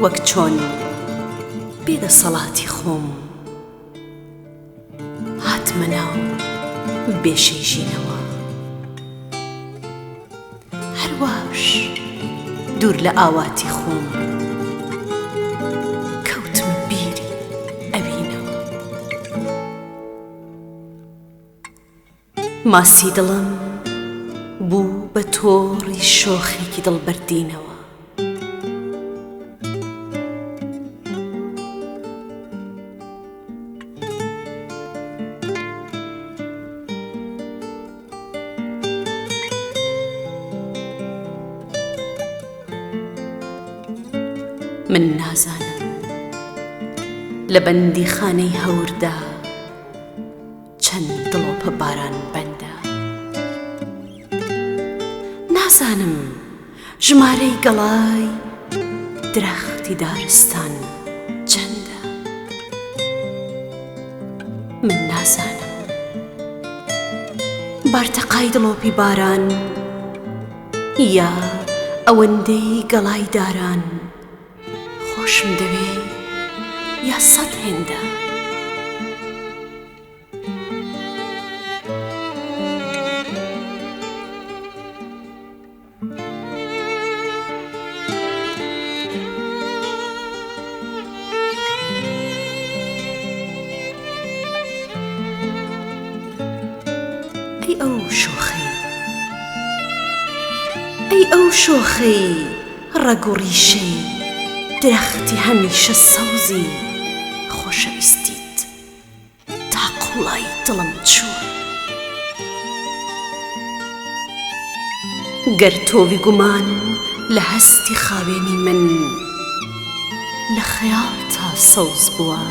وەک چۆن بێ دەسەڵاتی خۆم هاتمە ناو بێشەی ژینەوە. هەر واش دوور لە ئاواتی خۆم کەوتمە بیری ئەوینەوە. ماسی دڵم بوو بە تۆڕی شۆخێکی دڵبەردینەوە. من نازانم لە بەندیخانەی هەوردا چەند دڵۆپە باران بەندە. نازانم ژمارەی گەڵای درەختی دارستان چەندە. من نازانم بارتەقای دڵۆپی باران یا ئەوەندەی گەڵای داران خۆشم دەوێ یا سەد هێندە. ئەی ئەو شۆخەی ئەی ئەو شۆخەی ڕەگ و ڕیشەی درەختی هەمیشە سەوزی خۆشەویستیت تا قوڵایی دڵم چووە. گەر تۆوی گومان لە هەستی خاوێنی من لە خەیاڵتا سەوز بووە.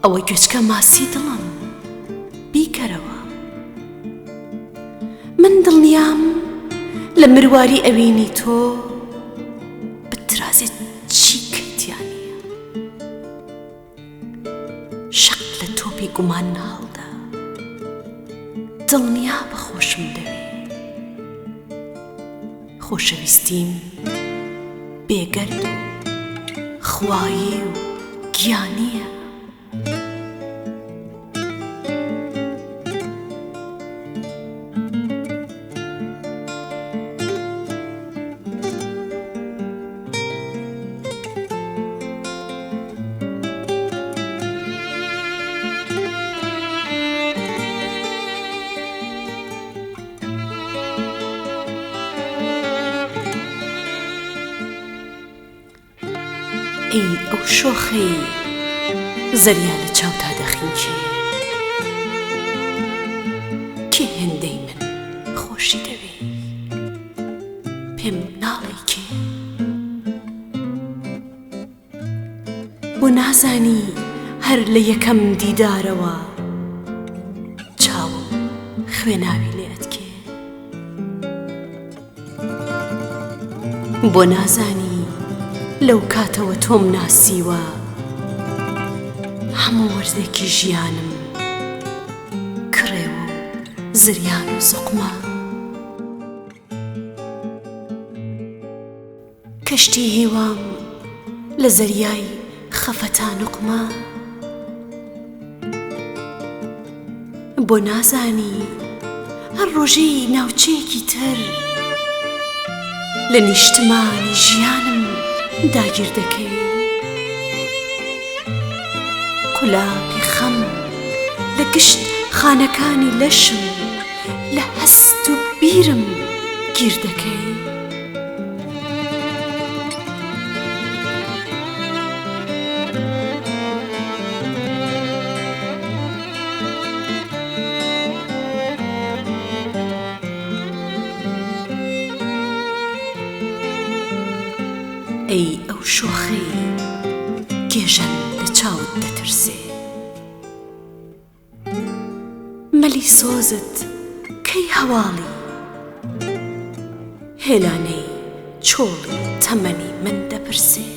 ئەوە گوێچکە ماسی دڵم بیکەرەوە. من دڵنیام لە مرواری ئەوینی تۆ بترازێت چی کەی تیا نییە. شەق لە تۆپی گومان هەڵدا. دڵنیابە خۆشم دەوێ. خۆشەویستیم بێگەرد و خوایی و گیانییە. ئەی ئەو شۆخەی زەریا لە چاوتا دەخنکێ کێ هێندەی من خۆشی دەوێی پێم ناڵێی کێ؟ بۆ نازانی هەر لە یەکەم دیدارەوە چاوم خوێناوی لێ ئەتکێ؟ بۆ نازانی لەو کاتەوە تۆم ناسیوە هەموو وەرزێکی ژیانم کڕێوە و زریان و زوقمە. کەشتی هیوام لە زەریای خەفەتا نوقمە. بۆ نازانی هەر ڕۆژەی ناوچەیەکی تر لە نیشتمانی ژیانم داگیر دەکەی. قولاپی خەم لە گشت خانەکانی لەشم لە هەست و بیرم گیر دەکەی. ئەی ئەو شۆخەی گێژەن لە چاوت دەترسێ. مەلی سۆزت کەی هەواڵی هێلانەی چۆڵی تەمەنی من دەپرسێ؟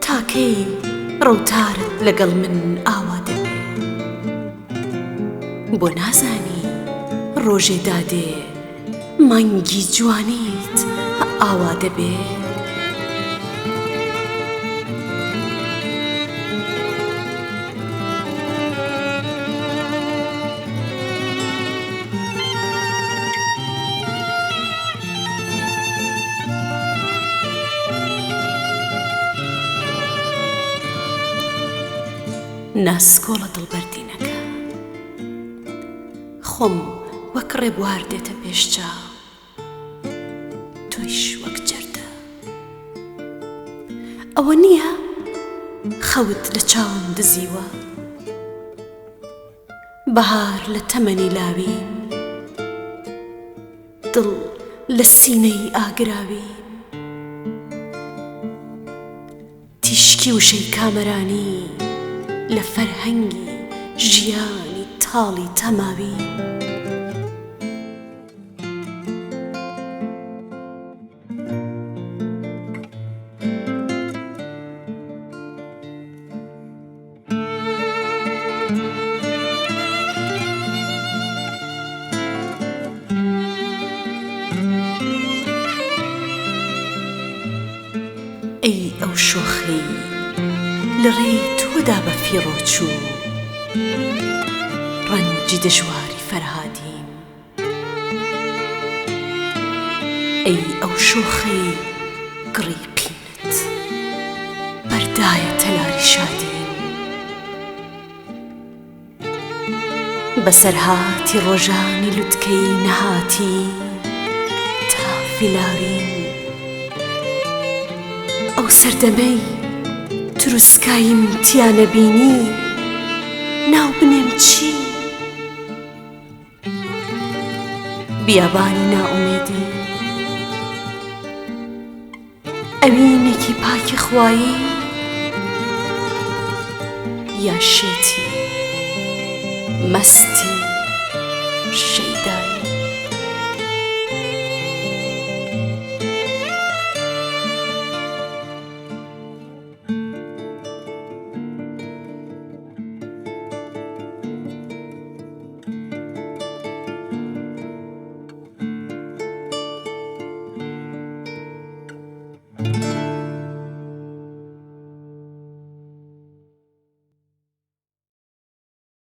تا کەی ڕەوتارت لەگەڵ من ئاوا دەبێ؟ بۆ نازانی ڕۆژێ دادێ؟ مانگی جوانیت ئاوا دەبێ؟ ناسکۆڵە دڵبەردینەکە. خۆم وەک ڕێبوار دێتە پێش چاو تۆیش وەک جەردە. ئەوە نییە خەوت لە چاوم دزیوە. بەهار لە تەمەنی لاویم. دڵ لە سینەی ئاگراویم. تیشکی وشەی کامەرانی لە فەرهەنگی ژیانی تاڵی تەماوی. ئەی ئەو شۆخەی لە ڕێی تۆدا بە فیڕۆ چوو، ڕەنجی دژواری فەرهادیم. ئەی ئەو شۆخەی گڕی قینت بەردایە تەلاری شادیم. بەسەرهاتی ڕۆژانی لوتکەی نەهاتی تافی لاوین. ئەو سەردەمەی تروسکاییم تیا نەبینی ناو بنێم چی؟ بیابانی نائومێدی ئەوینێکی پاکی خوایی یا شێتی مەستی شەیدایی.